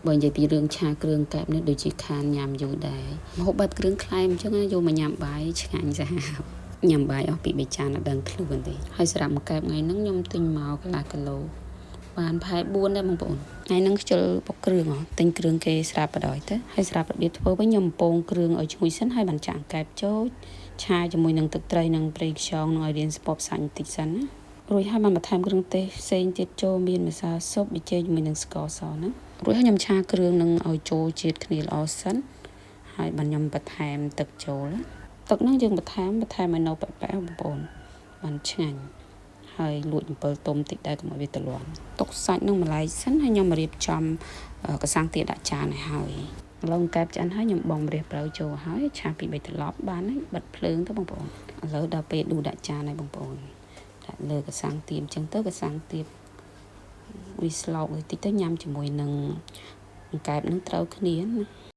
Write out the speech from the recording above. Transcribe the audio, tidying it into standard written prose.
បើនិយាយពីរឿងឆាគ្រឿងកែបនេះដូចជាខានញ៉ាំយូរដែរម្ហូបបែបគ្រឿងក្លែមអញ្ចឹងណាយកមកញ៉ាំបាយឆ្ងាញ់សាហាវញ៉ាំបាយអស់ពីបីចានអត់ដឹងខ្លួនទេហើយសម្រាប់មួយកែបថ្ងៃហ្នឹងខ្ញុំទិញមកកន្លះគីឡូបានផែ4ដែរបងប្អូនថ្ងៃហ្នឹងខ្ជិលបុកគ្រឿងហ៎ទិញគ្រឿងគេស្រាប់បដ ாய் ទៅហើយស្រាប់របៀបធ្វើវិញខ្ញុំបំពងគ្រឿងឲ្យឈ្ងុយសិនហើយបានចាក់កែបចូលឆាជាមួយនឹងទឹកត្រីនិងប្រេងខ្យងនឹងឲ្យរៀនស្ពប់សាច់បន្តិចសិនណារួចហើយបានបន្ថែមគ្រឿងទេសផ្សេងទៀតចូលមានម្សៅស៊ុបប៊ីចេងជាមួយនឹងស្ករសណារួចហើយខ្ញុំឆាគ្រឿងនឹងឲ្យចូលជាតិគ្នាល្អសិនហើយបានខ្ញុំបន្ថែមទឹកចូលទឹកហ្នឹងយើងបន្ថែមបន្ថែមឲ្យនៅប៉ែប៉ែបងប្អូនបានឆ្ងាញ់ហើយលួចអំពិលទុំតិចដែរកុំឲ្យវាទ្លាន់ទុកសាច់នឹងម្លែកសិនហើយខ្ញុំរៀបចំកសាំងទាដាក់ចានឲ្យហើយឥឡូវកែបឆ្អិនហើយខ្ញុំបងម្រះព្រៅចូលហើយឆាពី3ត្រឡប់បានហើយបិទភ្លើងទៅបងប្អូនឥឡូវដល់ពេលដួសដាក់ចានហើយបងប្អូនដាក់លើកសាំងទៀមអញ្ចឹងទៅកសាំងទៀបវាស្លោកតិចទៅញ៉ាំជាមួយនឹងកែបនឹងត្រូវគ្នាណា។